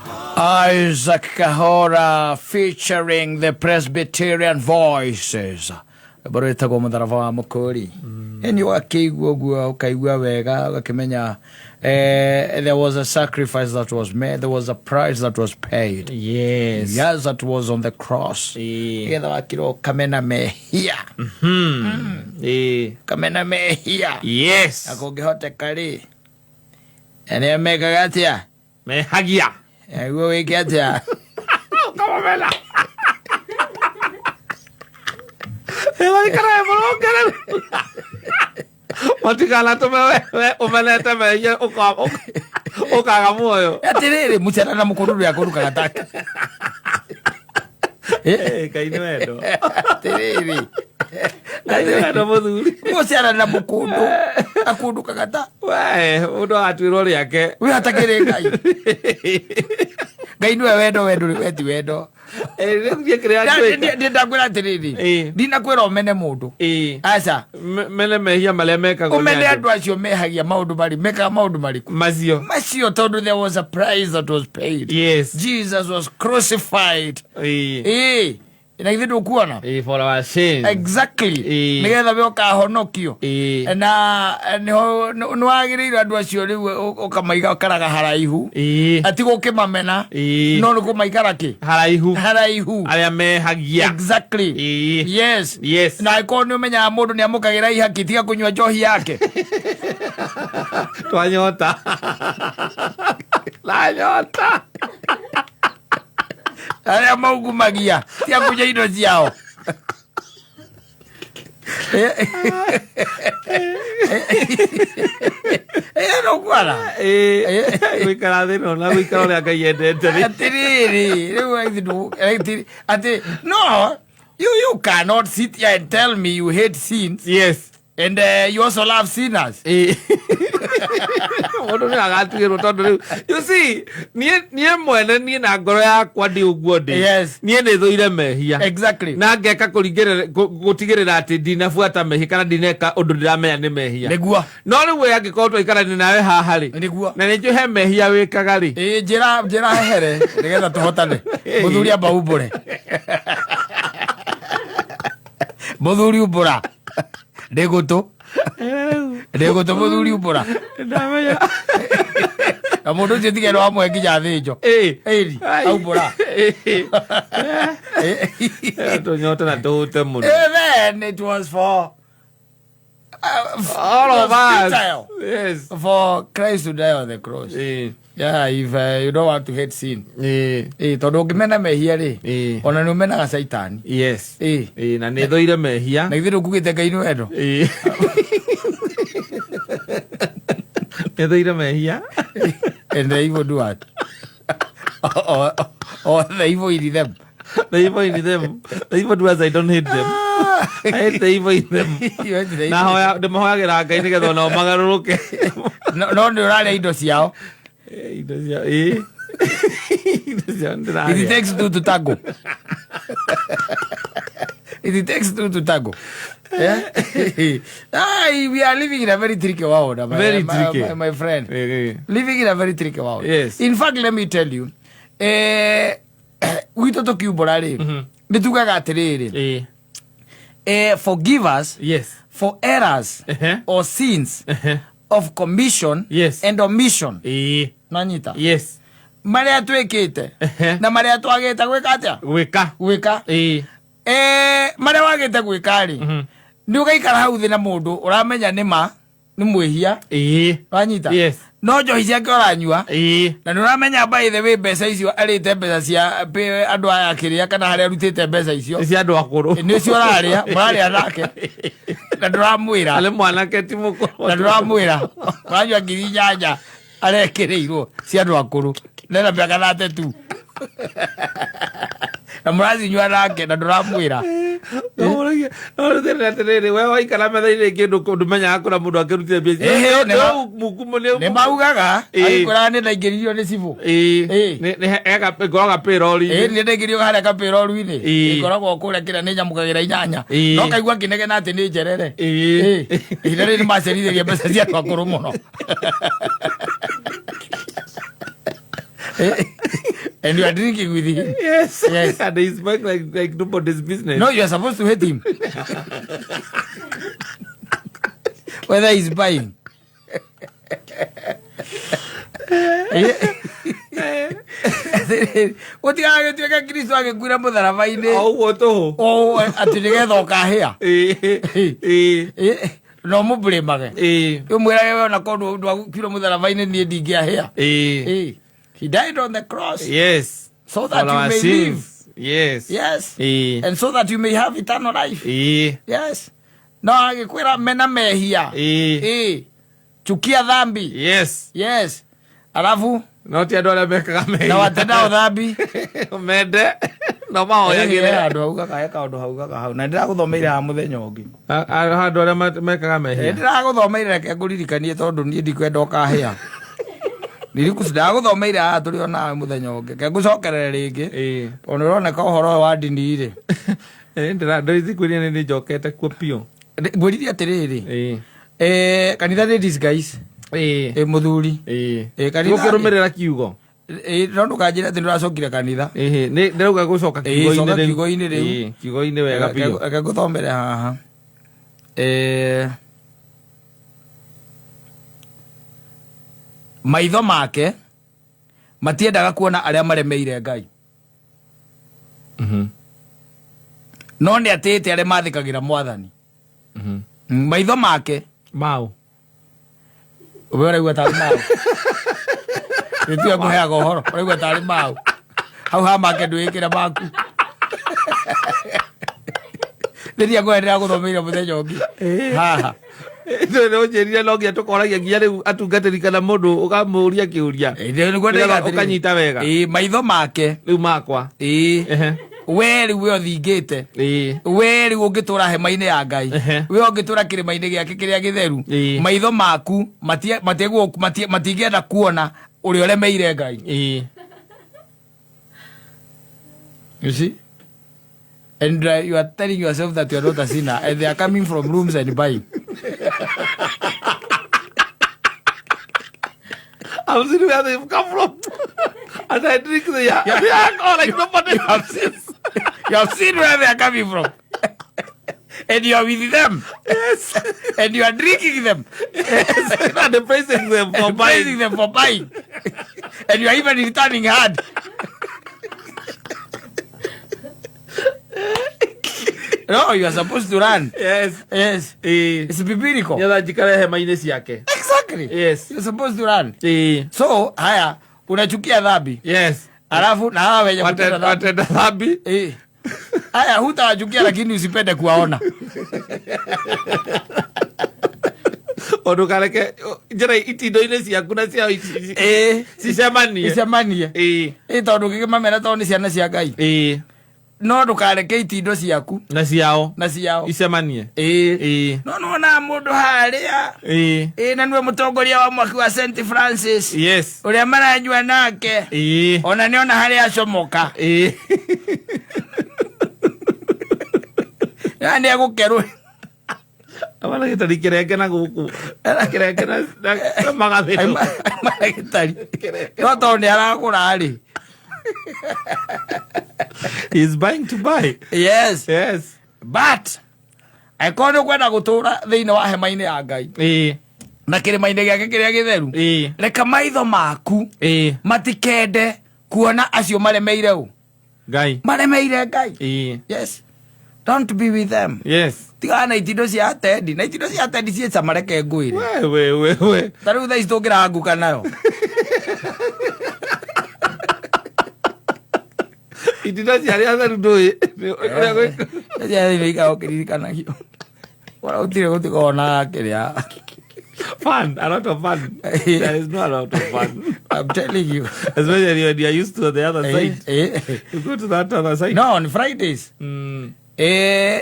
Isaac Kahora featuring the Presbyterian Voices. Rwĩmbo rwĩtagwo mũtharaba wa mũkũri. Ĩni ũgakĩigua ũguo ũkaigua wega ũgakĩmenya there was a sacrifice that was made, there was a price that was paid. Yes. Yes, that was on the cross. Nĩgetha wakĩrwo ũkamena mehia. Ũkamena mehia. Yes. Na kũngĩhoteka rĩ, arĩa mekaga atĩa? Mehagia. Nĩguo wĩke atĩa? Ũkamamena. Ĩmaikarae mũrũngĩrĩru. Matikanatũme we ũmenete mehia ũkaga muoyo. Atĩrĩrĩ, mũcera na mũkũrũ ũrĩa akũrukaga take. Ngai nĩ wendo. Atĩrĩrĩ. Ngai nĩ wendo mũthuri. Mũcera na mũkũndũ akũndũkaga ta. We, mũndũ agatuĩrwo rĩake. We hatakĩrĩ Ngai. Ngai nĩwe wendo, wendo we ti wendo. Rĩu niĩ kĩrĩa njĩka. Ndakwĩra atĩrĩrĩ, ndinakwĩra ũmene mũndũ. Aca. Mene mehia marĩa mekagwo nĩ Ũmene andũ. andũ acio mehagia maũndũ marĩ, mekaga maũndũ marĩkũ? Macio. Macio tondũ there was a price that was paid. Yes. Jesus was crucified. Na githĩ ndũkuona? For our sins. Exactly. Nĩgetha we ũkahonokio. Na nĩho nĩwagĩrĩire andũ acio rĩu ũkamaiga ũkaraga haraihu. Ati gũkĩmamena. No nĩ kũmaikara kĩ? Haraihu. Haraihu. Arĩa mehagia. Exactly. Yes. Yes. Na angĩkorwo nĩ ũmenyaga mũndũ nĩ amũkagĩra ihaki tiga kũnyua njohi yake. Twanyota. Nanyota. Arĩa maugumagia tiga kũnyua indo ciao. Nũkuona? Gũikara thĩ no na gũikara ũrĩa Ngai endete rĩ. Atĩrĩrĩ, rĩu atĩ no, you cannot sit here and tell me you hate sins. Yes. And you also love sinners. Mũndũ nĩ agatuĩrwo tondũ rĩu you see niĩ mwene niĩ na ngoro yakwa ndĩ ũguo ndĩ. Yes. Niĩ nĩ thũire mehia. Exactly. Na ngeka gũtigĩrĩra atĩ ndinabuata mehia kana ndineka ũndũ ndĩramenya nĩ mehia. Nĩguo. No rĩu we angĩkorwo twaikarania nawe haha rĩ. Nĩguo. Na nĩ njũĩ he mehia wĩkaga rĩ. Ĩĩ, njĩra hehere nĩgetha tũhotane. Mũthuri amba umbũre. Mũthuri umbũra. Ndĩ gũtũ. Ndĩ gũtũ mũthuri umbũra. Ndamenya. Na mũndũ ũcio tiga nĩ wamũhe nginya thĩnjo. Ĩri, aumbũra. Tũnyote na tũhũte mũno. Then it was for All of us. futile. Yes. For Christ to die on the cross. Yeah, if you don't want to hate sin. Tondũ ũngĩmena mehia rĩ, ona nĩ ũmenaga Caitani. Yes. Na nĩ thũire mehia. Na ithuĩ ndũkugĩte Ngai nĩ wendo. Nĩ thũire mehia. And the evil do what? Or the evil in them. The evil in them. The evil doers, I don't hate them. I hate the evil in them. You hate the Na evil. hoya, ndĩmahoyagĩra Ngai nĩgetha onao magarũrũke. No, no nĩ ũrarĩa indo ciao. Indo ciao, ĩ. Indo ciao nĩndĩrarĩa. It takes two to tango. It takes two to tango. Yeah? We are living in a very tricky world, Very tricky. my friend. Living in a very tricky world. Yes. In fact, let me tell you, gwitũ tũkiumbũra rĩ, nĩ tugaga atĩrĩrĩ, forgive us Yes. for errors or sins of commission Yes. and omission. Nanyita? Yes. Marĩa twĩkĩte na marĩa twagĩte gwĩka atĩa? Gwĩka. Gwĩka. Marĩa wagĩte gwĩka rĩ, nĩ ũgaikara hau thĩ na mũndũ ũramenya nĩ ma, nĩ mwĩhia. Wanyita? Yes. No njohi ciake ũranyua. Na nĩ ũramenya by the way mbeca icio arĩte mbeca cia andũ aya akĩrĩa kana harĩa arutĩte mbeca icio. Nĩ cia andũ akũrũ. Nĩ cio ũrarĩa, mũrarĩa nake. Na ndũramwĩra. Arĩ mwanake ti mũkũrũ. Na ndũramwĩra. Ũranyua 8,000 arekĩrĩirwo cia andũ akũrũ. Nena mĩaka thate tu. Na mũracinyua nake na ndũramwĩra. No rĩu thĩna atĩrĩrĩ, we waikara metha-inĩ ĩngĩ ndũmenyaga kũrĩa mũndũ akĩrutire mbia icio. Ĩhĩ, Nĩ mũkumo, nĩ nĩ maugaga, agĩkwĩraga nĩ ndaingĩririo nĩ cibũ. Ngoragwo payroll-inĩ. Nĩ ndaingĩririo harĩa ka payroll-inĩ. Ngoragwo kũrĩa kĩrĩa nĩ nyamũkagĩra 8. No kaigua ngĩnegena atĩ nĩ njerere. Ihinda rĩrĩ nĩ macerithĩria mbeca cia andũ akũrũ mũno. And you are drinking with him. Yes. Yes. And he spoke like nobody's business. No, you are supposed to hate him. Whether he's buying. Gũtigagĩtuĩke Kristo agĩkuĩra mũtharaba-inĩ O ũguo tũhũ. o atĩ nĩgetha ũkahĩa. Ĩĩ. Ĩĩ. No mũbũrĩmage. Ĩĩ. Ũmwĩrage we ona korwo ndwakuire mũtharaba-inĩ niĩ ndingĩahĩa. Ĩĩ. He died on the cross Yes. so that For you our may sins. live. Yes. Yes. Ĩĩ. And so that you may have eternal life. Ĩĩ. Yes. No agĩkwĩra mena mehia. Ĩĩ. Ĩĩ. Chukia dhambi. Yes. Yes. Alafu No ti andũ arĩa mekaga mehia. na watendao dhambi. Mende. No mahoyagĩre. Handũ haugaga he kaũndũ haugaga hau na ndĩragũthomeire haha mũthenya ũngĩ. Andũ arĩa mekaga mehia. Ndĩragũthomeire reke ngũririkanie tondũ niĩ ndikwenda ũkahĩa. Ndirikuci ndagũthomeire haha tũrĩ o nawe mũthenya ũngĩ. Reke ngũcokerere rĩngĩ. Ĩĩ. Tondũ nĩ ũroneka ũhoro ũyũ wa ndini rĩ. Ndĩrithikuirie nĩ njokete kuo biũ. Ngwĩrire atĩrĩrĩ. Ĩĩ. Kanitha nĩ disguise. Ĩĩ. Mũthuri. Ĩĩ. Kanitha. Gũkĩrũmĩrĩra kiugo. No ndũkanjĩre atĩ nĩũracokire kanitha. Ĩhĩ, nĩ ndĩrauga gũcoka Ĩĩ, kiugo-inĩ coka rĩu. kiugo-inĩ rĩu. Ĩĩ, kiugo-inĩ wega biũ. Reke ngũthomere haha. Maitho make matiendaga kuona arĩa maremeire Ngai. No nĩ atĩĩte arĩa mathĩkagĩra Mwathani. Maitho make Mau. we ũraigua tarĩ mau. Nĩtiwe ngũheaga ũhoro, ũraigua tarĩ mau. Hau ha make ndwĩkĩre maku. Rĩrĩa ngũhe ndĩragũthomeire mũthenya ũngĩ. Haha. Nĩ ũnjĩrire no nginya tũkoragia nginya rĩu atungatĩri kana mũndũ ũkamũria kĩũria. Nĩguo ndĩrauga atĩrĩrĩ. Ũkanyita wega. Ĩĩ, maitho make. Rĩu makwa. Ĩĩ. Ehe. We rĩu we ũthingĩte. Ĩĩ. We rĩu ũngĩtũra hema-inĩ ya Ngai. Ehe. We ũngĩtũra kĩrĩma-inĩ gĩake kĩrĩa gĩtheru. Ĩĩ. Maitho maku matingĩenda kuona ũrĩa ũremeire Ngai. Ĩĩ. You see? And you are telling yourself that you are not a sinner, and they are coming from rooms and buying. I've seen where they've come from. And I drink the alcohol like nobody else. You have seen where they are coming from. And you are with them. Yes. And you are drinking them. Yes. And praising them for And buying. praising them for buying. And you are even returning hard. No, you are supposed to run. Yes. Yes. Ĩĩ. It's biblical. Nĩgetha njikare hema-inĩ ciake. Exactly. Yes. You're supposed to run. Ĩĩ. So, haya, unachukia dhambi. Yes. Alafu na hawa wenye kutenda dhambi. Watenda dhambi. Haya, hutawachukia lakini usipende kuwaona. Ũndũkareke njĩra itindo-inĩ ciaku na ciao cicemanie. Icemanie. Ĩĩ. Tondũ ũngĩkĩmamena tondũ nĩ ciana cia Ngai. Ĩĩ. No ndũkareke itindo ciaku Na ciao. na ciao. Icemanie. Ĩĩ. Ĩĩ. No nĩwonaga mũndũ harĩa. Ĩĩ. Ĩĩ, na nĩwe mũtongoria wa mwaki wa St Francis. Yes. Ũrĩa maranyua nake. Ĩĩ. Ona nĩona harĩa acomoka. Ĩĩ. Ya nĩ egũkerwo. Abana gĩtari kĩrenge na gũkũ. Kĩrenge na magathĩro. Aima gĩtari. No tondũ nĩ aragũra rĩ. He's buying to buy. Yes. Yes. But angĩkorwo nĩ ũkwenda gũtũra thĩinĩ wa hema-inĩ ya Ngai Ĩĩ. na kĩrĩma-inĩ gĩake kĩrĩa gĩtheru, Ĩĩ. reke maitho maku Ĩĩ. matikende kuona acio maremeire ũ. Ngai. Maremeire Ngai. Ĩĩ. Yes. Don't be with them. Yes. Tigana na itindo cia atendi. Na itindo cia atendi ciĩ cama reke ngwĩre. We we we we. Ta rĩu thaa ici tũngĩranguka nayo. Itindo cia arĩa atheru ndũĩ. Cia thĩinĩ ikara ũkĩririkanagio. Wala gũtirĩ gũtikoragwo na kĩrĩa. Fun, a lot of fun. There is no a lot of fun. I'm telling you. Especially when you are used to the other side. You go to that other side. No, on Fridays.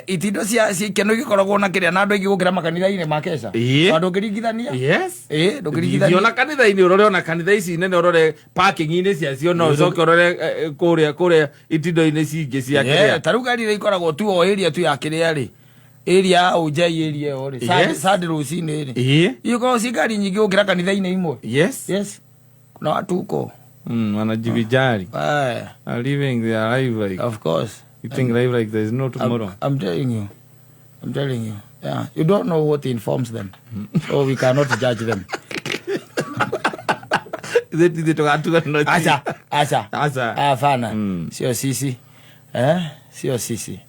Itindo cia ikeno igĩkoragwo na kĩrĩa na andũ aingĩ gũkĩra makanitha-inĩ ma keca. Ĩĩ. Tondũ ndũngĩringithania. Yes. Ndũngĩringithania. Ona kanitha-inĩ ũrore ona kanitha ici nene ũrore parking-inĩ ciacio no ũcoke ũrore kũrĩa itindo-inĩ cingĩ cia kĩrĩa. Ta rĩu ngari iria ikoragwo tu o area tu ya kĩrĩa rĩ. Area ya Ũnjai area ĩyo rĩ. Yes. Sunday rũcinĩ rĩ. Ĩĩ. Ikoragwo ci ngari nyingĩ gũkĩra kanitha-inĩ imwe. Yes. Yes. Kuna watu huko. Wanajivijari. Aye, Are living their life like of course. Eating life like there is no tomorrow. I'm telling you. I'm telling you. Yeah. You don't know what informs them. So we cannot judge them. Ithuĩ tũgatuga. Acha, acha. Acha. Hapana. Sio sisi. Eh? Sio sisi.